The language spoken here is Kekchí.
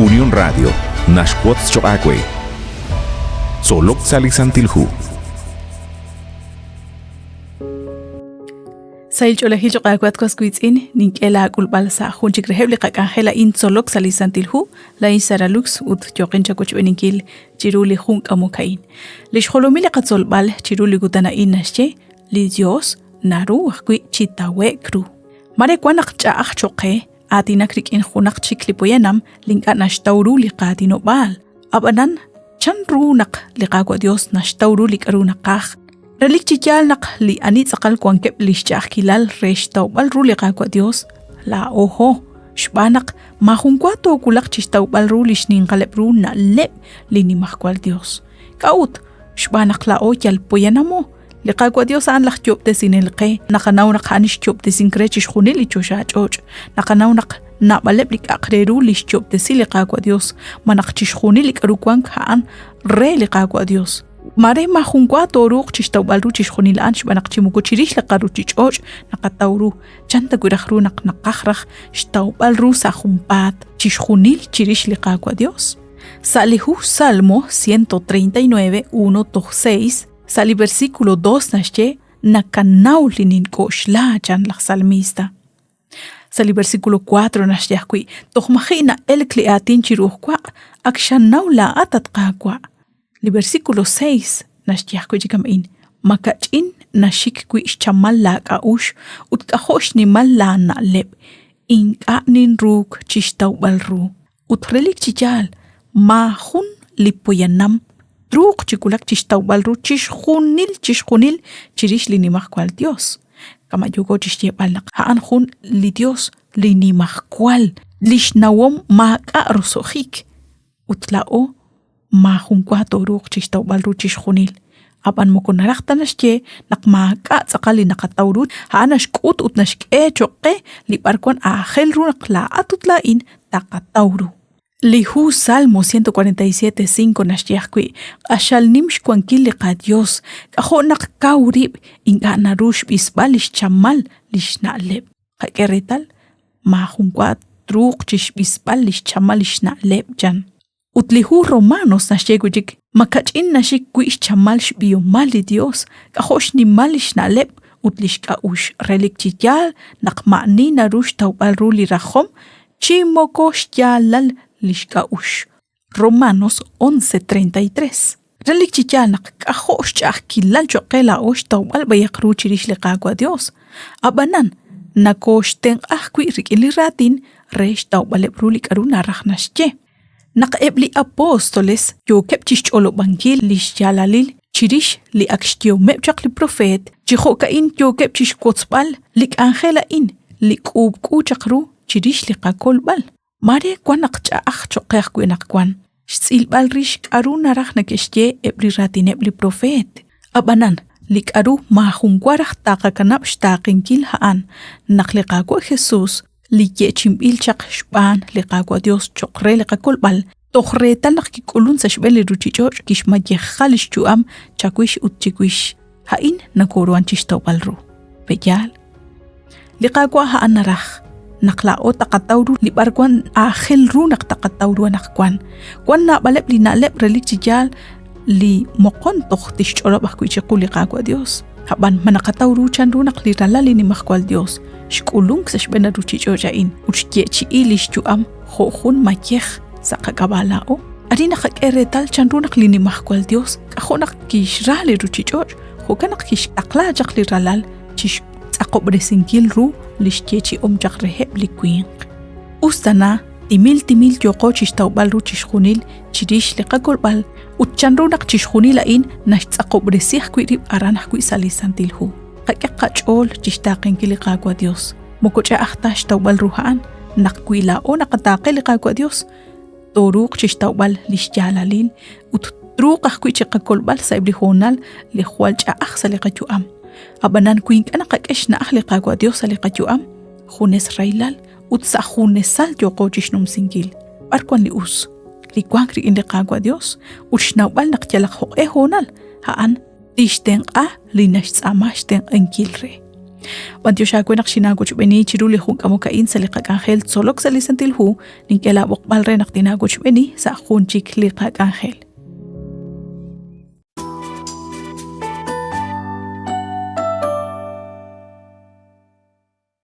Unión Radio naxwotz choq' aawe. Tzolok sa' li Santil Hu. Sahil ch'oolejil choq' aawe at was wiitz'in, nink'e laak'ulb'al sa' jun chik reheb' li qak'anjel a'in tzolok sa' li Santil Hu, laa'in Sara Lux ut yooqin chawochb'eeninkil chiru li jun k'amok a'in. Li xjolomil li qatzolb'al chiru li kutan a'in naxye, li Dios naru ajwi' chi tawe'k ru. Mare wan naq ch'a'aj choq' qe aatinak rik'in junaq chik li poyanam li ink'a' naxtaw ru li qaatinob'aal. Ab'anan, chan ru naq li Qaawa' Dios naxtaw ru li k'aru naqaj? Relik chi yaal naq li ani tz'aqal wankeb' li xch'a'ajkilal re xtawb'al ru li Qaawa' Dios, laa'o xb'aan naq maajunwa toowulaq chi xtawb'al ru li xninqaleb' ru na'leb' li Nimajwal Dios. K'a'ut? Xb'aan naq laa'o yal poyanamo. Li Qaawa' Dios a'an laj Yoob'tesinel qe. Naqanaw naq a'an xyoob'tesink re chixjunil li choxach'och'. Naqanaw naq naab'aleb' li k'a'aq re ru li xyoob'tesi li Qaawa' Dios, ma naq chixjunil li k'aru wank a'an re li Qaawa' Dios. Maare maajunwa tooruuq chixtawb'al ru chixjunil a'an xb'aan naq chi moko chirix li qaruuchich'och' naqataw ru. Chan ta wi' raj ru naq naqaj raj xtawb'al ru sa' junpaat chixjunil chirix li Qaawa' Dios? Sa' li hu Salmo 139, 1 toj 6, Sa' li versículo 2 naxye, Nakanaw li nink'oxla, chan laj salmista. Sa' li versículo 4 naxye ajwi', Toj maji' na'elk li aatin chiru waq', ak xanaw laa'at, at Qaawa'. Li versículo 6 naxye ajwi' chi kama'in, Makach'in naxik wi' xchamal laak'a'uxl ut k'ajo' xnimal laana'leb', ink'a' ninruuk chi xtawb'al ru. Ut relik chi yaal, maajun li poyanam truuq chi wulak chi xtawb'al ru chixjunil chixjunil chirix li Nimajwal Yos. Kama' yooko chi xyeeb'al naq a'an jun li Yos li nimajwal, li xnawom maak'a' roso'jik. Ut laa'o maajunwa tooruuq chi xtawb'al ru chixjunil. Ab'an moko naraj ta naxye naq maak'a' tz'aqal li naqataw ru, a'an naxk'ut ut naxk'e cho'q qe li b'arwan aajel ru naq laa'at ut laa'in taqataw ru. Li hu Salmo 147.5 naxye ajwi', Q'axal nim xwankil li qaYos, k'ajo' naq kaw rib', ink'a' naru xb'isb'al li xchamal li xna'leb'. Qak'e reetal, maajunwa truuq chi xb'isb'al li xchamal li xna'leb', chan. Ut li hu Romanos naxye wi' chik, ma kach'in naxik wi' xchamal xb'ihomal li Dios, k'ajo' xnimal li xna'leb' ut li xk'a'uxl, relik chi yaal naq ma'ani naru xtawb'al ru li rajom chi moko xyaalal li xk'a'uxl. Romanos 11:33. Relik chi yaal naq k'ajo' xch'a'ajkilal cho'q qe laa'o xtawb'al b'ayaq ru chirix li Qaawa' Dios. Ab'anan, nakooxtenq'a ajwi' rik'in li raatin re xtawb'aleb' ru li k'aru naraj naxye. Naq eb' li apóstoles yookeb' chi xch'olob'ankil li xyaalalil chirix li ak xyehomeb' chaq li propeet, chi jo'ka'in yookeb' chi xwotzb'al li k'anjel a'in li k'uub'k'u chaq ru chirix li qakolb'al. Maare wan naq ch'a'aj cho'q qe ajwi' anaqwan xtz'ilb'al rix k'aru naraj neke'xye eb' li raatineb' li propeet. Ab'anan, li k'aru maajunwa raj taqakanab' xtaaqenkil a'an naq li Qaawa' Jesús li yeechi'inb'il chaq xb'aan li Qaawa' Dios cho'q re li qakolb'al, toj reetal naq kik'ulun sa' xb'een li ruchich'och' kixmayeja lix yu'am chawix ut chiwix. A'in nokoruhan chixtawb'al ru. Pe'yaal? Li Qaawa' a'an naraj naq laa'o taqataw ru li b'arwan aajel ru naq taqataw ru anaqwan. Wan naab'aleb' li na'leb' relik chi yaal li moqon toj tixch'olob' ajwi' chiqu li Qaawa' Dios. Ab'an ma naqataw ru chanru naq li Ralal li Nimajwal Dios xk'ulunk sa' xb'een ruuchich'och' a'in ut xyeechi'i li xyu'am jo' jun mayej sa' qak'ab'a' laa'o? Arin naqak'e reetal chanru naq li Nimajwal Dios k'ajo' naq kixra li ruuchich'och', jo'kan naq kixtaqla chaq li Ralal chi xtz'aqob'resinkil ru li xyeechi'om chaq reheb' li winq. Us tana timil timil yooqo chi xtawb'al ru chixjunil chirix li qakolb'al ut chanru naq chixjunil a'in naxtz'aqob'resi ajwi' rib' aran ajwi' sa' li Santil Hu. Qak'e qach'ool chi xtaaqenkil li Qaawa' Dios. Moko ch'a'aj ta xtawb'al ru a'an naq wi laa'o naqataaqe li Qaawa' Dios, tooruuq chi xtawb'al li xyaalalil ut truuq ajwi' chi qakolb'al sa'eb' li hoonal li jwal ch'a'aj sa' li qayu'am. Ab'anan wi ink'a' naqak'e xna'aj li Qaawa' Dios sa' li qayu'am, junes rahilal ut sa' junesal yooqo chi xnumsinkil. B'ar wan li us? Li wank rik'in li Qaawa' Dios ut xnawb'al naq yalaq jo'q'e hoonal a'an tixtenq'a li naxtz'aama xtenq'ankil re. B'antiox aawe naq xinaawochb'eeni chiru li jun k'amok a'in sa' li qak'anjel Tzolok sa' li Santil Hu, nink'e laab'oqb'al re naq tinaawochb'eeni sa' jun chik li qak'anjel.